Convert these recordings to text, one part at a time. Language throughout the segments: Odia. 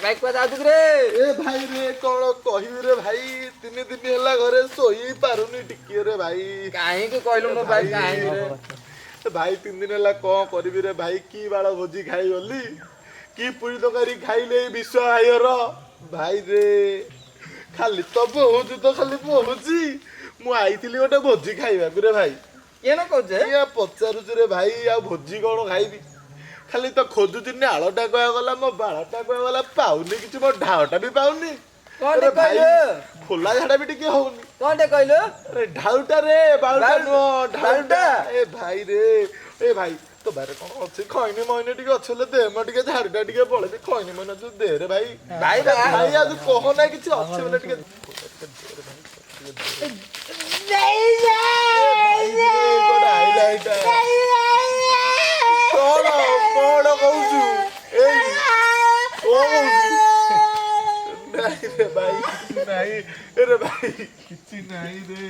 ଭାଇ, କୁଆ ଯାଉଛୁ ରେ? ଏ ଭାଇ ରେ, କଣ କହିବି ରେ ଭାଇ, 3 ଦିନ ହେଲା ଘରେ ଶୋଇ ପାରୁନି ଟିକିଏ ରେ ଭାଇ। କାହିଁକି କହିଲୁ ମୋ ଭାଇ, କାହିଁକି ରେ? ଭାଇ, 3 ଦିନ ହେଲା କଣ କରିବି ରେ ଭାଇ? କି ବାଳ ଭୋଜି ଖାଇଗଲି, କି ପୁରୀ ତରକାରୀ ଖାଇଲେ ଏଇ ବିଶ୍ଵ ଭାଇର। ଭାଇ ରେ, ଖାଲି ତ ବହୁଛି ତ ଖାଲି ବହୁଛି। ମୁଁ ଆଇଥିଲି ଗୋଟେ ଭୋଜି ଖାଇବାକୁ ରେ ଭାଇ। କିଏ ନା କହୁଛେ? କିଏ ପଚାରୁଛୁ ରେ ଭାଇ? ଆଉ ଭୋଜି କଣ ଖାଇବି, ଖାଲି ତ ଖୋଜୁଛି। ନାଳଟା କୁଆ ଗଲା, ମୋ ବାଳଟା କୁଆ ଗଲା, ପାଉନି କିଛି, ମୋ ଢାଳଟା ବି ପାଉନି। କଣଟେ ଆରେ ଭାଇ, କହିଲୁ? ଖୋଲା ଝାଡା ବି ଟିକେ ହଉନି। କଣଟେ କହିଲୁ? ଆରେ ଢାଉଟା ରେ, ବାଳୁଟା ନୁହଁ, ଢାଉଟା। ବାଳୁଟା? ଏ ଭାଇ ରେ, ଏ ଭାଇ, ତୋ ବାରେ କଣ ଅଛି? ଖଇନି ମଇନି ଟିକେ ଅଛି ହେଲେ ଦେ, ମୁଁ ଟିକେ ଝାଡୁଟା ଟିକେ ପଳେଇବି। ଖଇନି ମଇନି ଅଛି ଦେ ରେ ଭାଇ। ଭାଇ, ଏ ଭାଇ, ଆଉ ତୁ କହ ନା, କିଛି ଅଛି ବୋଲେ ଟିକେ ଦେ ରେ, କୋଉଟା ଆଇଲା ଏଇଟା? କଣ କଣ କହୁଛୁ? ଏଇ, କଣ କହୁଛୁ? ନାଇଁ ରେ ଭାଇ, କିଛି ନାହିଁ ରେ ଭାଇ, କିଛି ନାହିଁ ରେ,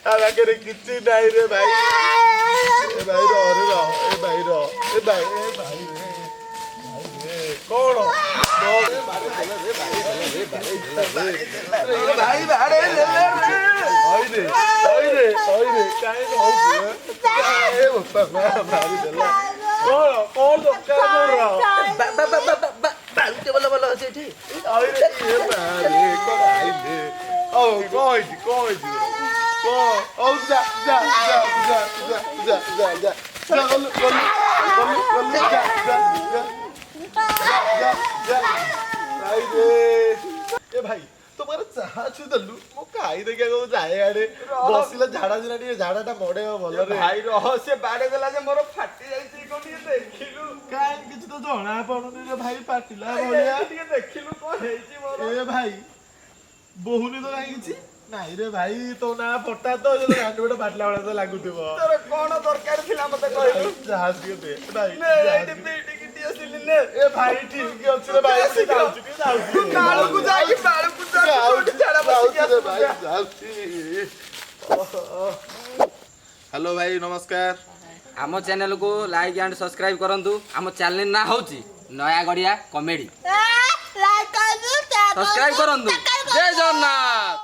ଆ ପାଖରେ କିଛି ନାହିଁ ରେ ଭାଇ। ଏ ଭାଇ, ରହ ରେ, ରହ। ଏ ଭାଇ, ରହ। ଏ ଭାଇ, ଏ ଭାଇ ରେ, ଭାଇ ରେ, କଣ କଣ? ଏ ଭାଇ ଦେଲା ରେ, ଭାଇ ଦେଲା ରେ, ଭାଇ ଦେଲା ରେ। ଏ ଭାଇ, ବାଡେଇ ଦେଲେ ରେ। ଭାଇ ରେ, ଭାଇ ରେ, ଭାଇ ରେ, କାଇଁ ହଉଛୁ? ଏ ବୋପା ମା, ଭାଇ ଦେଲା। କଣ କଣ ଦରକାର ତୋର? ବା ବା ବା ବା ବା, ବାଳୁଟେ ଭଲ ଭଲ ଅଛି ଏଠି। ଆଇରେ, ଏ ମାରେ, କଣ ଆଇଲେ? ହଉ, କଣ ହେଇଛି? କଣ ହେଇଛି ତୋର? କଣ? ହଉ ଯା, ଯା, ଯା, ଯା, ଯା, ଯା, ଯା, ଯା, ଯା, ଗଲୁ, ଗଲୁ, ଗଲୁ, ଗଲୁ, ଯା, ଯା, ଯା, ଯା, ଯା। ଭାଇ ରେ, ଏ ଭାଇ, ତୋ ପାଖରେ ଚାହା ଅଛି ଦେଲୁ, ମୁଁ ଖାଇ ଦେଇକି ଆଗକୁ ଯାଏ। ଆଡେ ବସିଲେ ଝାଡା ସିନା ଟିକେ ଝାଡାଟା ମଡେଇବ ଭଲରେ। ଭାଇ ରହ, ସେ ବାଡେଇ ଦେଲା ଯେ ମୋର ଫାଟି ଯାଇଛି କଣ, ଟିକେ ଦେଖିଲୁ। କାଇଁ, କିଛି ତ ଜଣା ପଡୁନି ରେ ଭାଇ, ଫାଟିଲା ଭଳିଆ। ଟିକେ ଦେଖିଲୁ କଣ ହେଇଛି ମୋର। ଏ ଭାଇ, ବହୁନି ତ କାଇଁ କିଛି ନାଇଁ ରେ ଭାଇ। ତୋ ନା ଫଟା ତ ଗାଣ୍ଡୁ ଗୋଟେ ଫାଟିଲା ଭଳିଆ ତ ଲାଗୁଥିବ। ତୋର କଣ ଦରକାର ଥିଲା ମତେ କହିଲୁ? ଯାହା ଟିକେ ଦେ ଭାଇ। ନେ। ଯାହା ଏଇଠି ଟିକେ। ପି ଟିକେ ଟିକେ ନେ। ଏ ଭାଇ, ଠିକ ଅଛି ରେ ଭାଇ। ଶୀଘ୍ର। ଯାଉଛି, ଟିକେ ଯାଉଛି। ନାଳକୁ ଯାଇକି ବାଳକୁ ଯାଉଛି, ଝାଡା ବସିକି ଯାଉଛି ରେ ଆସିବୁ, ଭାଇ। ଯା। ଯାଉଛି। ହ୍ୟାଲୋ ଭାଇ, ନମସ୍କାର। ଆମ ଚ୍ୟାନେଲକୁ ଲାଇକ୍ ଆଣ୍ଡ ସବସ୍କ୍ରାଇବ କରନ୍ତୁ। ଆମ ଚ୍ୟାନେଲ ନାଁ ହେଉଛି ନୟାଗଡ଼ିଆ କମେଡି। ସବସ୍କ୍ରାଇବ କରନ୍ତୁ। ଜୟ ଜଗନ୍ନାଥ।